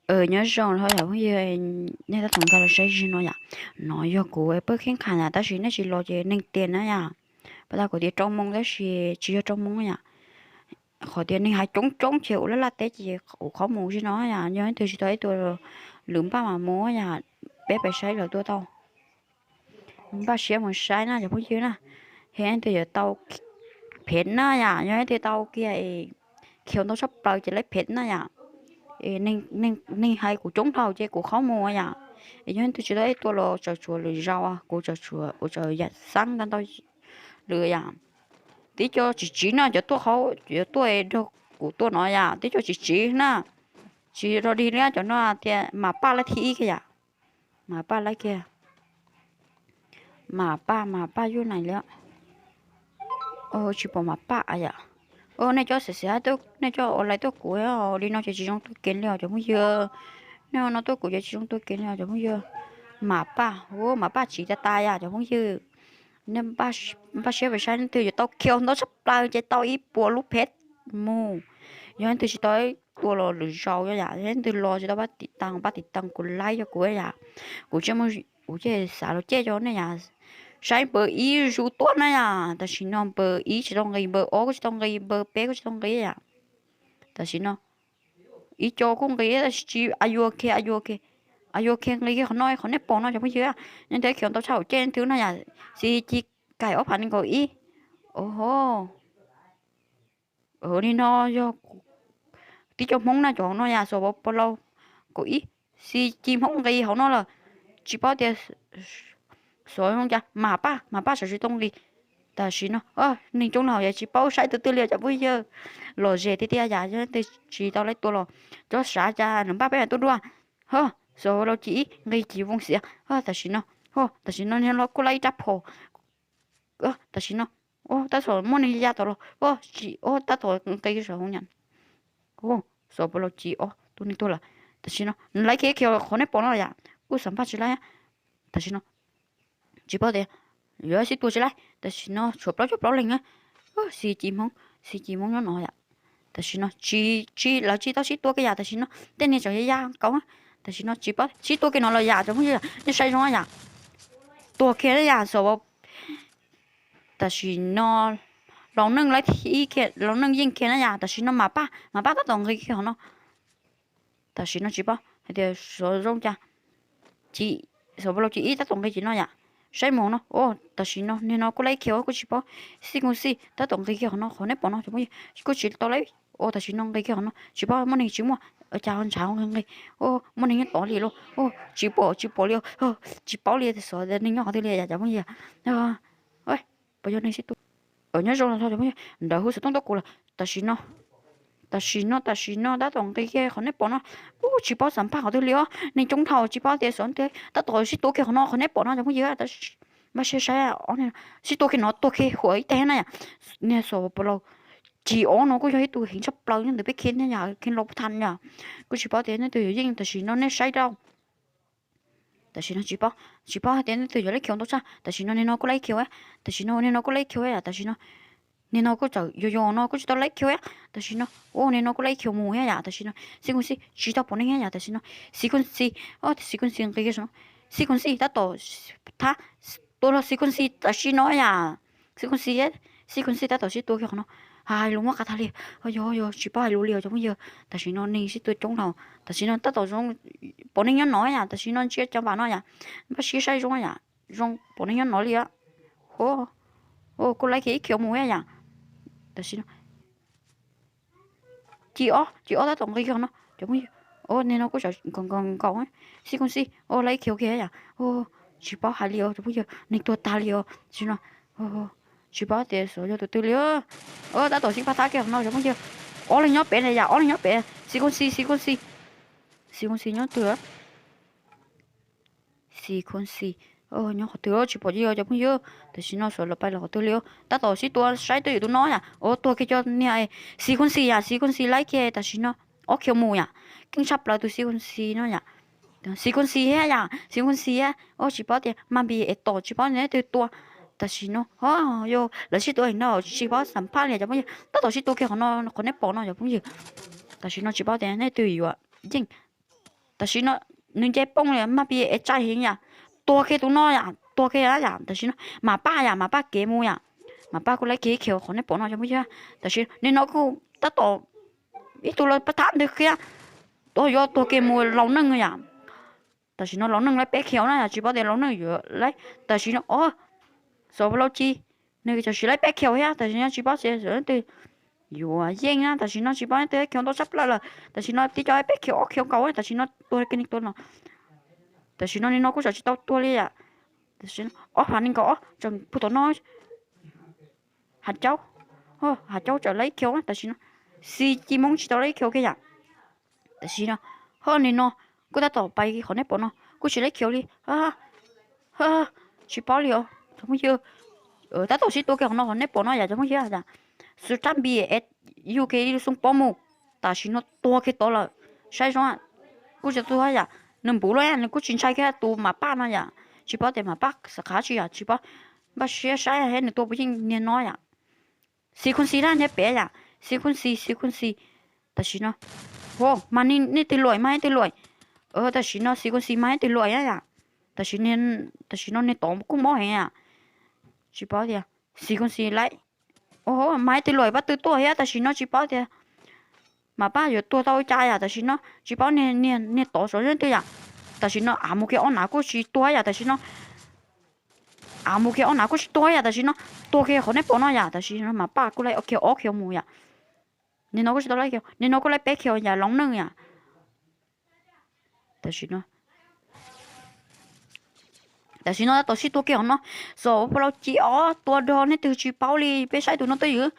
Nyob zoo los yog phooj ywg, nej tab tom nkag los saib zim no yom. No yog kuv pab kheeb kha yom, tab sis nej tsis los ces neeg tiag na yom. Pas tas kuv tias rau moo tab sis tsis yog rau moo yom. Qhov tias neeg hais coob coob ces ua laj laj teb ces ua qhov mus zim no yom, yog leej twg tsis tau ib tug lwm npaj mas mus yom, peb pais saib lawv tua tau. Npaj siab mus saib na cov phooj ywg na, yog leej twg yuav tau phem na yom, yog leej twg tau kiag khiaus ntau tshaj plaws ces lawv phem na yom. Neeg hais kuv coob dhau ces kuv qhov mus yom. Es yog leej twg tsis tau ib tua los tseem tshuav lwm zaus, kuv tseem tshuav, kuv tseem yam xab ntau ntau lwm yom. Tib co tsis tsiv na, cov tuaj qhov yuav tuaj nrog kuv tua no yom, tib co tsis tsiv na. Tsis rau dig li cov no tias mas paj laib thib ib kiag yom. Mas paj laib kiag, mas paj mas paj yuj nais li. Tsis pom mas paj yom. Nej cov xav xav, nej cov ua laiv tuaj kuv li no ces tsis zoo tua kev li os cov phooj ywg. Nej ua no tuaj kuv ces tsis zoo tua kev li os cov phooj ywg. Mas paj, ua mas paj tsiv tas tas yom cov phooj ywg. Nej npaj siab pais saib leej twg yuav tau khiaus ntau tshaj plaws ces tau ib puas lub phev mus. Yog leej twg tsis tau tua los lwm zaus yom, yog leej twg los tsis tau pab tim tas, pab tim tas kuv laib yog kuv yom. Kuv tsis, kuv ces xav los cem cov nej yom. Saib npawb ib zus tuaj na yom, tam sim no npawb ib tsis tau nqis, npawb ob kuj tsis tau nqis, npawb peb kuj tsis tau nqis yom. Tam sim no ib co kuj nqis tab sis tsis a yuav kiag, a yuav kiag, a yuav kiag nqis kiag qhov no, qhov nej pom no cov phooj ywg. Nyob ntawm khiaus ntau tshaj hauv ceg leej twg no yom, xi ci kaim ob phav nees nkaum ib. Oho, li no yog tib co hmoob na cov no yom, xos pos laus kaum ib, xi ci hmoob nqis hauv no lawm. Tsis paub tias xov zoo cas, mas paj mas paj tseem tsis tau nqis. Tam sim no neeg coob dhau yom, tsis paub saib tus twg li cov phooj ywg. Lom zem tiag tiag yom, yog leej twg tsis tau laib tua los txhob xav cas nws npaj peb mam tuaj dua. Ho, xos pos laus ci ib nqis ci voos xiav. Ho tam sim no, ho tam sim no niag no kuj laib ib rab phom. Tam sim no, tab tom muaj neeg ya tom los, tab tom nqis saum hauv nyam. Xos pos laus ci ob tus neeg tuag lawm. Tam sim no nws laib kiag khiaus qhov nej pom no yom, kuj xam phaj tsis laib. Tam sim no tsis paub tias yuav sib tua tsis laib, tam sim no tshuav plaub caug plaub leeg na. Xi ci hmoob, xi ci hmoob nyob no yom. Tam sim no tsis, tsis, lawv tsis tau sib tua kiag yom, tam sim no tej niag tseem ya ya nkaus. Tam sim no tsis paub sib tua kiag no los yom cov phooj ywg, nej saib zoo yom. Tuag kiag yom xos. Tam sim no laus neej laib thib kiag, laus neej yeej kiag na yom, tam sim no mas paj mas paj tab tom nqis kiag qhov no. Tam sim no tsis paub hais tias xov zoo cas, xos pos laus ci ib tab tom nqis ci no yom. Saib mus no, tam sim no niag no kuj laib khiaus kuj tsis paub. Xi kooj xi tab tom nqis kiag qhov no, qhov nej pom no cov phooj ywg, kuj tsis tau laib. Tam sim no nqis kiag qhov no tsis paub muaj neeg tsis muaj, cas ntshav nqis nqis. Muaj neeg nyob tod li lauj, tsis pom tsis pom li, tsis paub li xov neeg nyob qhov twg li yom cov phooj ywg. Puas yog neeg sib tua? Nyob zoo los txog cov phooj ywg, nrawm huv xov tooj tuaj kuv lawm. Tam sim no, tam sim no, tam sim no tab tom nqis kiag qhov nej pom no. Ub, tsis paub xam phaj qhov twg li os, neeg coob dhau tsis paub tias xov twg, tab tom sib tua kiag qhov no, qhov nej pom no cov phooj ywg. Npaj siab saib ob niag sib tua kiag no, tua kiag huam ib teg na yom. Niag xos pos laus ci ob no kuj yog ib tug heev tshaj plaws nyob ntawm peb khiav thiab yom, khiav los pub tha yom. Kuj tsis paub tias nej twg yuav yeej, tam sim no nej saib rau. Tam sim no tsis paub, tsis paub hais tias nej twg yuav laib khiaus ntau tshaj. Tam sim no niag no kuj laib khiaus, tam sim no niag no kuj laib khiaus yom, tam sim no niag no kuj txawm yos yos no kuj tsis tau laib khiaus. Tam sim no, ua niag no kuj laib khiaus mus thiab yom, tam sim no xi kooj xi tsis tau pom neeg thiab yom, tam sim no xi kooj xi, xi kooj xi nqis kiag saum no, xi kooj xi tab tom thab, tua los xi kooj xi tam sim no yom, xi kooj xi, xi kooj xi tab tom sib tua kiag qhov no. Hais lus muab qab tag li, yog yog tsis paub hais lus li os cov phooj ywg. Tam sim no neeg sib tua coob dhau, tam sim no tab tom zoo pom neeg nyob no yom, tam sim no ntsia cov npam no yom, npaj siab saib zoo yom, zoo pom neeg nyob no li. Ho, kuj laib kiag ib khiaus mus yom, tam sim no ci ob, ci ob tab tom nqis kiag qhov no cov phooj ywg. Niag no kuj nkaus nkaus, xi kooj xi, laib ib khiaus kiag yom. Tsis paub hais li os cov phooj ywg, neeg tuag tag li os tam sim no. Tsis paub tias xyov yog tus twg li. Tab tom sib pab thab kiag qhov no cov phooj ywg. Ob leeg nyob pem na yom, ob leeg nyob pem, xi kooj xi, xi kooj xi, xi kooj xi nyob twg? Xi kooj xi nyob qhov twg tsis pom li os cov phooj ywg. Tam sim no xyov lawv pais los qhov twg li. Tab tom sib tua saib twj ywm tus no yom. Tuag kiag cov niag xi kooj xi yom, xi kooj xi laib kiag tam sim no ob khiaus mus yom. Keej tshaj plaws tus xi kooj xi no yom. Xi kooj xi thiab yom, xi kooj xi thiab. Tsis paub tias mas npis es tom tsis paub neb twg tua. Tam sim no yog lawv sib tua no tsis paub xam phaj li cov phooj ywg, tab tom sib tua kiag qhov no, qhov neb pom no cov phooj ywg. Tam sim no tsis paub tias neb twg yuav yeej. Tam sim no nws nce poob li, mas pis es tsai heev yam, tuag kiag tus no yam, tuag kiag yam. Tam sim no Mas Paj yam, Mas Paj kev mus yam, Mas Paj kuj laib kiag ib khiaus qhov nej pom no cov phooj ywg. Tam sim no nim no kuj tab tom ib tug los pab thab ntwg kiag, tuag yuav tuag kiag mus Laus Neej yam. Tam sim no Laus Neej laib peb khiaus na yam, tsis paub tias Laus Neej yuav laib. Tam sim no o, Xov Lau Ci, nws tam sim laib peb khiaus thiab, tam sim no tsis paub tias leej twg yuav yeej na. Tam sim no tsis paub leej twg khiaus ntau tshaj plaws lawm. Tam sim no tib co peb khiaus ob khiaus nkaus, tam sim no tuag kiag neeg tuag no. Tam sim no nim no kuj tseem tsis tau tuag li yam. Tam sim no ob phav nees nkaum ob tseem puag tom no, Hav Caub, Hav Caub tseem laib khiaus, tam sim no Xis Ci Hmoob tsis tau laib khiaus kiag yam. Tam sim no ho nim no kuj tab tom pais qhov nej pom no kuj tsis laib khiaus li. Tsis paub li os cov phooj ywg. Tab tom sib tua kiag qhov no qhov nej pom no yam cov phooj ywg yam. Xus rab npis es yug kiag ib lub xoo pob mus, tam sim no tuag kiag tod lawm. Saib zoo, kuj tsis tuag yam, nws npuv lawm, nws kuj tsis ntshai kiag tus Mas Paj no yam. Tsis paub tias Mas Paj xav qhav tsi yam, tsis paub, npaj siab saib thiab nws tua puas yeej niag no yam. Xis Khun Xis na nyob pem yam, Xis Khun Xis, Xis Khun Xis. Tam sim no, mas nej twg luam, mas nej twg luam. Tam sim no Xis Khun Xis mas nej twg luam yam. Tam sim no niag tod kuj mob heev yam. Tsis paub tias Xis Khun Xis laib, mas nej twg luam pab twg tuaj thiab, tam sim no tsis paub tias Mas Paj yuav tuag tau cas yam. Tam sim no tsis paub niag tod xyov yog leej twg yam. Tam sim no av mus kiag ob nav kuj tsis tuag yam, tam sim no av mus kiag ob nav kuj tsis tuag yam, tam sim no tuag kiag qhov nej pom no yam. Tam sim no Mas Paj kuj laib khiaus ob khiaus mus yam. Nim no kuj tsis tau laib khiaus, nim no kuj laib peb khiaus yam, Laus Neej yam. Tam sim no, tam sim no tab tom sib tua kiag qhov no, Xov Lau Ci ob tua rau nej twg tsis paub li, peb saib tus no twj ywm.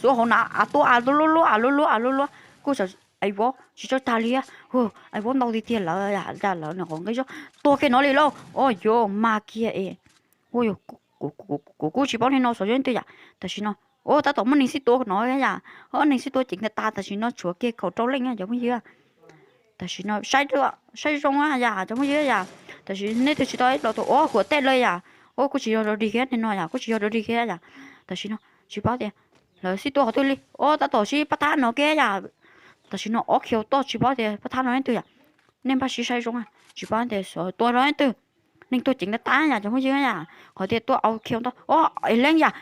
Xuav hauv na, av tua, av luaj luaj, av luaj luaj, av luaj luaj. Kuj, ai vov tsis tso tag li, ai vov ntau tiag tiag lawm, lawv nws qhov nqi zog tuag kiag no li lauj. Os yog mas kiag es, kuv kuj tsis paub niag no xyov yog leej twg yam. Tam sim no, tab tom muaj neeg sib tua no yam, neeg sib tua ceev tas tas, tam sim no tshuav kiag kaum rau leej cov phooj ywg. Tam sim no saib zoo yam cov phooj ywg yam. Tam sim nej twg tsis tau los tus, ua huam tej lawm yam. Ua kuj tsis yog dog dig kiag no yam, kuj tsis yog dog dig kiag yam. Tam sim no tsis paub tias lawv sib tua qhov twg li, ua tab tom sib pab thab no kiag yam. Tam sim no ob khiaus toj tsis paub tias pab thab no leej twg yam. Nej npaj siab saib zoo, tsis paub tias xyov tua rau leej twg. Neeg tuag ceev tas tas yam cov phooj ywg yam. Qhov tias tuaj au khiaus ntau, ua es leej yam,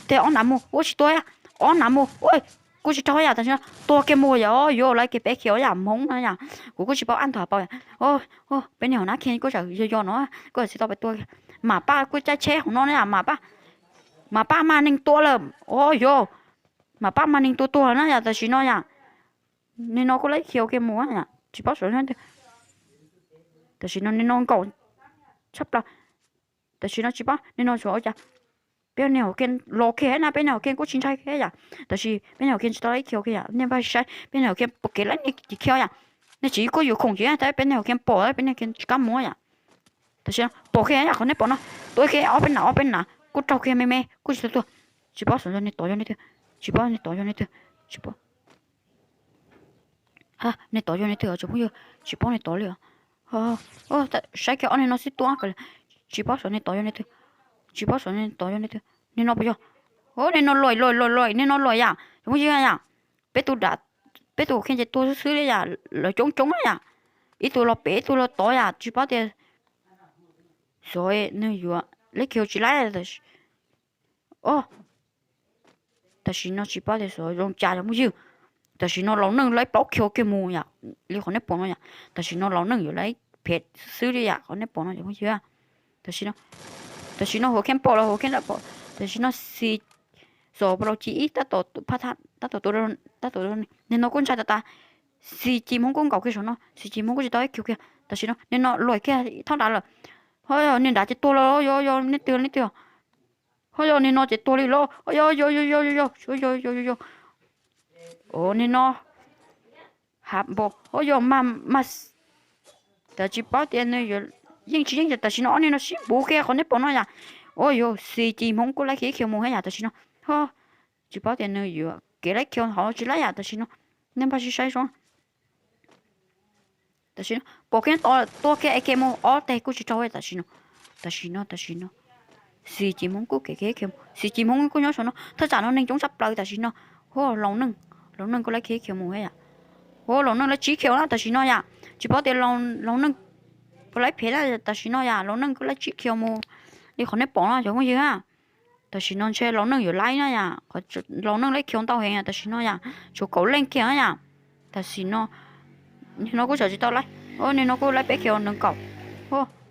tes ob nav mus ua tsis tuag, ob nav mus ua kuj tsis raug yam. Tam sim no tuag kiag mus yam, yuav lawv kiag peb khiaus yam Hmoob no yam. Kuv kuj tsis paub ab ntog paus yam. Peb niag hauv nab khiav kuj tseem yog yog no, kuj tsis tau pais tua. Mas Paj kuj caij tsheb hauv no na yam, Mas Paj, Mas Paj mas neeg tua lawm, os yog, Mas Paj mas neeg tua tuag na yam. Tam sim no yam, nim no kuj laib khiaus kiag mus yam, tsis paub xyov leej twg. Tam sim no nim no nkaum tshaj plaws. Tam sim no tsis paub nim no xyov ua cas, peb niag hauv kiag los kiag na, peb niag hauv kiag kuj tsis ntshai kiag yam. Tam sim peb niag hauv kiag tsis tau laib khiaus kiag yam, nej npaj saib peb niag hauv kiag pom kev laib nej tsis khiav yam. Nej tsis kuj yuav khoom ces tab peb niag hauv kiag pom, peb niag hauv kiag tsis kam mus yam. Tam sim no pom kiag yam qhov nej pom no, tua kiag ob peb nav ob peb nav kuj raug kiag me me kuj tsis tau tuag. Tsis paub xyov yog niag tod yog leej twg, tsis paub niag tod yog leej twg, tsis paub. Niag tod yog leej twg os cov phooj ywg, tsis paub niag tod li os. Saib kiag ob niag no sib tua, tsis paub xyov niag tod yog leej twg, tsis paub xyov niag tod yog leej twg. Niag no puas yog? Niag no luam luam luam luam, niag no luam yam cov phooj ywg yam. Peb tus dam, peb tus hauv kiag ces tuag xwb xwb li yam, lawv coob coob yam. Ib tug los pem ib tug los tod yam, tsis paub tias xyov nws yuav laib khiaus tsis laib. Tam sim no tsis paub tias xyov zoo cas cov phooj ywg. Tam sim no Laus Neej laib plaub khiaus kiag mus yam, li qhov nej pom no yam. Tam sim no Laus Neej yuav laib phem xwb li yam qhov nej pom no cov phooj ywg. Tam sim no, tam sim no huam kiag pom los huam kiag pom, tam sim no Xis, Xov Lau Ci ib tab tom phab thab, tab tom tua, tab tom tua, niag no kuj ntshai tas tas. Xis Ci Hmoob kuj nkaum kiag saum no, Xis Ci Hmoob kuj tsis tau khiaus kiag. Tam sim no niag no luam kiag thaj nrad lawm. Ho yog niag nrad ces tuag lawm, yog yog nej twg nej twg. Ho yog niag no ces tuag li lauj, ho yog yog yog yog yog yog yog yog yog yog. Niag no hav npaum, ho yog mas mas, tas tsis paub tias nws yuav yeej tsis yeej. Tam sim no ob niag no sib npuv kiag qhov nej pom no yam. Ua yog Xis Ci Hmoob kuj laib khiav ib khiaus mus thiab yam tam sim no. Ho tsis paub tias nws yuav kev laib khiaus hov tsis laib yam tam sim no. Nej npaj siab saib zoo. Tam sim no pom kiag tod tuag kiag es kiag mus ob teg kuj tsis raug tam sim no. Tam sim no, tam sim no Xis Ci Hmoob kuj kev khiav khiav mus, Xis Ci Hmoob kuj nyob saum no, thaj tsam no neeg coob tshaj plaws tam sim no. Hu Laus Neej, Laus Neej kuj laib khiav khiav mus thiab yam. Hu Laus Neej laib tsib khiaus na tam sim no yam. Tsis paub tias Laus Neej puas laib phem na, tam sim no yom, Laus Neej kuj laib tsib khiaus mus li qhov nej pom no cov phooj ywg na. Tam sim no ntshe Laus Neej yuav laib na yom, qhov Laus Neej laib khiaus ntau heev tam sim no yom, tshuav kaum leej kiag na yom. Tam sim no, nim no kuj tsam tsis tau laib, nim no kuj laib peb khiaus nees nkaum.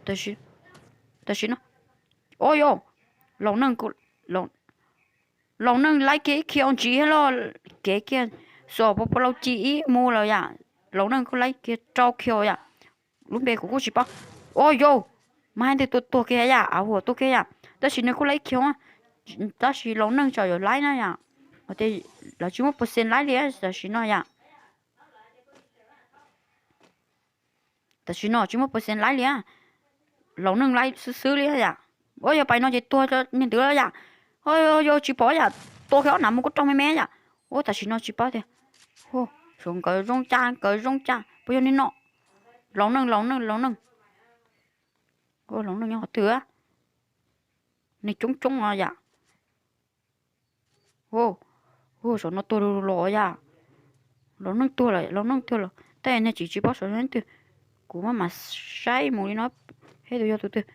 Tam sim no, o yos, Laus Neej, Laus Neej laib kiag ib khiaus ntsis los kev kiag, xom pos pos laus ci ib mus lawm yom. Laus Neej kuj laib kiag rau khiaus yom. Lub npe kuv kuj tsis paub. O yos, mas hais tias tuag tuag kiag yom, av huam tuag kiag yom. Tab sis nws kuj laib khiaus, tab sis Laus Neej tsam yuav laib na yom. Hais tias lawv tsis muaj percent laib li tam sim no yom. Tam sim no tsis muaj percent laib li, Laus Neej laib xwb xwb li yom. Ua yog pais no ces tuag niag ntawd lawm yom. Yog tsis pom yom, tua kiag ob nam mus kuj raug me me yom. Ua tam sim no tsis paub tias, hu, nkawd zoo cas nkawd zoo cas puas yog niag no. Laus Neej, Laus Neej, Laus Neej, Laus Neej nyob qhov twg? Neeg coob coob no yom. Hu, saum no tuag lug los yom. Laus Neej tuag lawm, Laus Neej tuag lawm, tab sis nej tsis tsis paub saum no leej twg. Kuv maj mam saib mus li no, saib tus yog tus twg.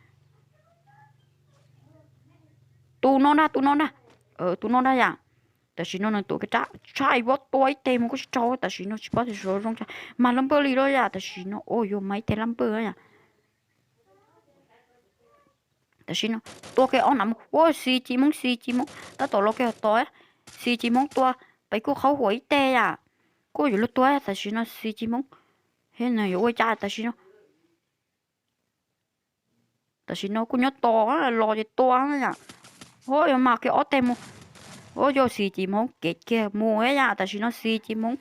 Tus no ntag, tus no ntag, tus no ntag yom. Tam sim no nws tuav kiag rab tshaj vab tua ib teg mus kuj tsis raug, tam sim no tsis paub tias zoo zoo cas mas lub npawj li lawm yom. Tam sim no ua yuav mas ib teg lab npawj yom. Tam sim no tua kiag ob nam mus, ua xis ci hmoob, xis ci hmoob tab tom los kiag tod, xis ci hmoob tua, pes kuj qhaub huam ib teg yom. Kuj yuav luag tuag tam sim no xis ci hmoob, thiab nws yuav ua cas tam sim no. Tam sim no kuj nyob tos los ces tua yom. Ua yuav mas kiag ob teg mus, ua yog xis ci hmoob kev kiag mus yom. Tam sim no xis ci hmoob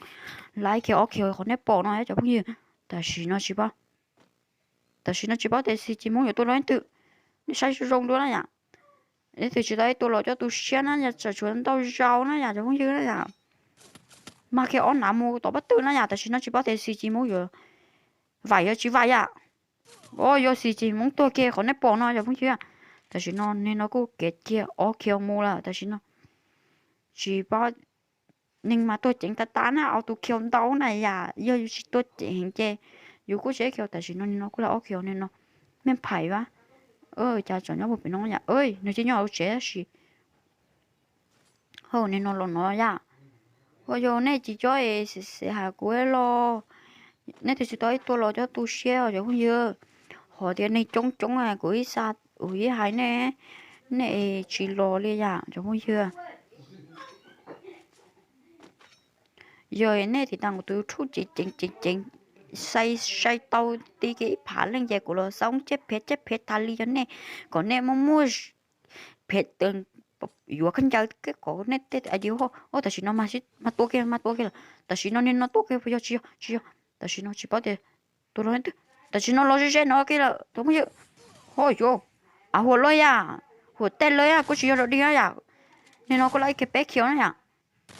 laib kiag ob khiaus qhov nej pom no cov phooj ywg. Tam sim no tsis paub, tam sim no tsis paub tias xis ci hmoob yuav tua los leej twg. Nej saib zoo zoo dua na yom. Leej twg tsis tau ib tua los coj tu siab na yom, tsam tshuav ntau zaus na yom cov phooj ywg na yom. Mas kiag ob nam mus tom pab tw na yom, tam sim no tsis paub tias xis ci hmoob yuav vaim yuav tsis vaim yom. Ua yog xis ci hmoob tuag kiag qhov nej pom no cov phooj ywg. Tam sim no neeg no kuj kev kiag ob khiaus mus lawm tam sim no. Tsis paub, neeg mas tuag ceev tas tas na, ob tus khiaus ntau na yom, yog yus tsis tuag ceev heev ces yus kuj tsis khiaus. Tam sim no neeg no kuj laib ob khiaus, neeg no me phais vaj, cas tseem nyob puag pem no yom, nws tsis nyob hauv tsev tab sis. Hauv neeg no los no yom. Ua yog nej tsis cob es xev xev hais kuv los, nej twb tsis tau ib tua los coj tu siab os cov phooj ywg. Qhov tias neeg coob coob kuv ib xa, kuv ib hais nej, nej tsis los li yom cov phooj ywg. Yog nej tiv tas kuv tus YouTube ceev ceev ceev ceev, sai sai tau ti kiag ib phav leej ces kuv los xaub ceb phev ceb phev tas li yog nej, kom nej muaj muaj phev, yuav khaub ncaws kom nej tej ais di hauj. Tam sim no mas tua kiag mas tua kiag lawm, tam sim no nim no tua kiag puas yog tsis yog tsis yog, tam sim no tsis paub tias tua los leej twg. Tam sim no los ze ze no kiag lawm tus phooj ywg. Ho yuav, av huam lawm yom, huam tej lawm yom, kuj tsis yog dog dig na yom. Nim no kuj laib kiag peb khiaus na yom.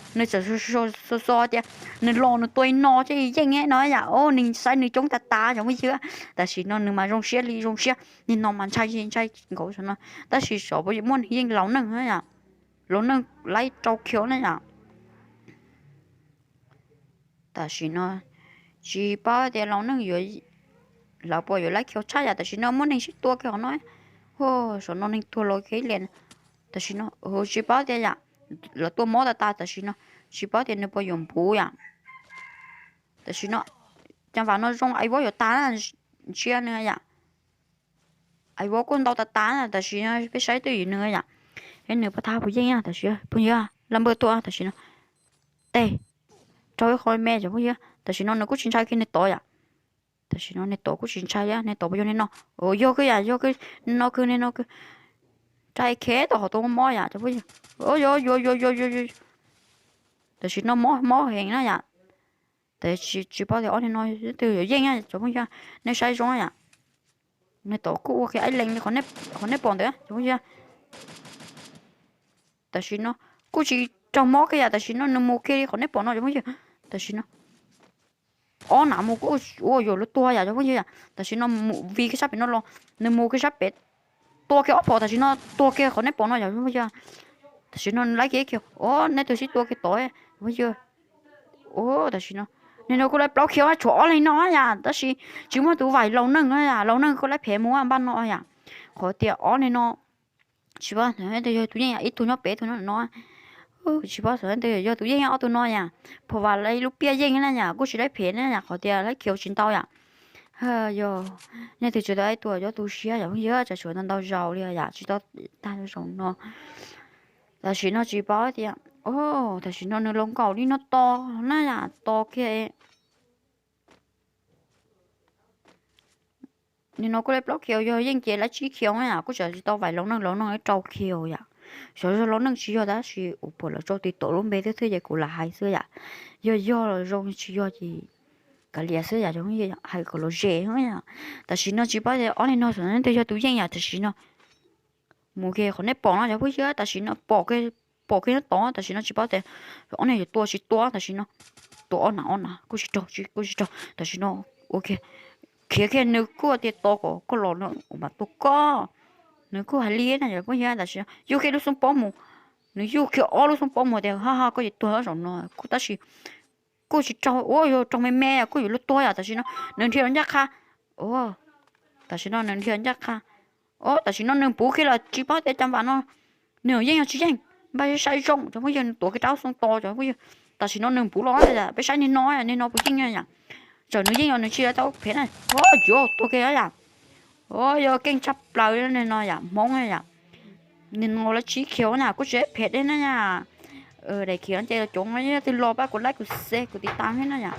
Nws txawm xo xo tias nws los nws tua li no thiaj yeej no yom, o nws saib nws coob tas tas cov phooj ywg. Tam sim no nws mas zoo siab li zoo siab, nim no mas ntshai ntshai nkaus no, tab sis xyov puas muaj neeg yeej Laus Neej na yom. Laus Neej laib rau khiaus na yom. Tam sim no tsis paub tias Laus Neej yuav, lawv puas yuav laib khiaus tshaj yom, tam sim no muaj neeg sib tua kiag qhov no. Hu, saum no neeg tuag los kiag ib liam. Tam sim no tsis paub tias yom, lawv tua mob tas tas tam sim no, tsis paub tias nws puas yuav npuv yom. Tam sim no cas vam no zoo ais vab yuav tas na, ntsia nws yom. Ais vab kuj ntau tas tas na, tam sim no peb saib twj ywm nws yom. Peb nws pab thab puas yeej tam sim phooj ywg, laj npawj tuaj tam sim no. Teg, raug ib qho me cov phooj ywg, tam sim no nws kuj tsis ntshai kiag nws tod yom. Tam sim no nws tod kuj tsis ntshai li, nws tod puas yog nws no? Yog kawg yom, yog kawg, nws no kawg, nws no kawg. Rais khev tau qhov tus mob yom cov phooj ywg. Yuav yuav yuav yuav yuav, tam sim no mob mob heev na yom. Tab sis tsis paub tias ob niag no twg yuav yeej na cov phooj ywg, nej saib zoo yom. Nws tod kuj ua kiag ib leeg li qhov nej pom ntawd cov phooj ywg. Tam sim no kuj tsis raug mob kiag yom, tam sim no nws mus kiag li qhov nej pom no cov phooj ywg. Tam sim no ob nam mus kuj ua yuav luag tuag yom cov phooj ywg yom. Tam sim no mus vij kiag sab pem no los, nws mus kiag sab pem, tua kiag ob phom tam sim no tuag kiag qhov nej pom no yom cov phooj ywg. Tam sim no nws laib kiag ib kiag, o nej twg sib tua kiag tod cov phooj ywg. Tam sim no Nim no kuj laib plaub khiav tshuav ob leeg no yom, tab sis tsis muaj tus vaim laus neej no yom, laus neej kuj laib phem mus npaj no yom. Qhov tias ob leeg no tsis paub yog tus yeej yom, ib tug nyob pem ib tug nyob no. Tsis paub xyov leej twg yog tus yeej ob tug no yom. Phom Vam laib lub piaj yeej na yom, kuj tsis laib phem na yom, qhov tias laib khiav tsis ntau yom. Yog leej twg tsis tau ib tuam cov tu siab yom phooj ywg, tsam tshuav ntau ntau zaus li yom, tsis tau tag zaum no. Tam sim no tsis paub tias, tam sim no nws los nkaum li no tos na yom, tos kiag. Nim no kuj laib plaub khiav, yog yeej ces laib tsib khiav na yom, kuj tsam tsis tau vaim laus neej, laus neej laib rau khiav yom. Xyov yog laus neej tsis yog tab sis uas pom lawv tso tis tom lub npe twb thiaj ces kuv lam hais xwb yom. Yog yog los zoo, tsis yog ces kav liam xwb yom, hais kom los ze yom. Tam sim no tsis paub tias ob leeg no xyov leej twg yog tus yeej yom, tam sim no mus kiag qhov nej pom no cov phooj ywg, tam sim no pom, pom kiag nyob tod, tam sim no tsis paub tias ob leeg yuav tua tsis tua, tam sim no tua ob na, ob na kuj tsis raug, kuj tsis raug, tam sim no ua kiag, khiav kiag nws kuj tias tos kom koj los no kuv mam tua koj. Nws kuj hais li na cov phooj ywg, tam sim no yug kiag lub xub pob mus, nws yug kiag ob lub xub pob mus tias ha ha koj yuav tuag zaum no kuj, tab sis kuj tsis raug, ua yog raug me me kuj yuav luag tuag yom, tam sim no nws dhia los ncaj qha. Tam sim no nws dhia los ncaj qha. Tam sim no nws puv kiag los tsis paub tias cas npam no nws yeej yog tsis yeej, npaj saib zoo cov phooj ywg, nws tuav kiag rau xoo tos cov phooj ywg. Tam sim no nws puv los, peb saib niag no, niag no puas yeej yom. Txawm nws yeej los nws tsis tau phem na, yuav tuag kiag yom. Yog keej tshaj plaws niag no yom, Hmoob yom. Niag no lawv tsib khiav na kuj tsis phem deb na yom. Daim khiav no ces cov twg los pab kuv like kuv share kuv tiv tas thiab na yom.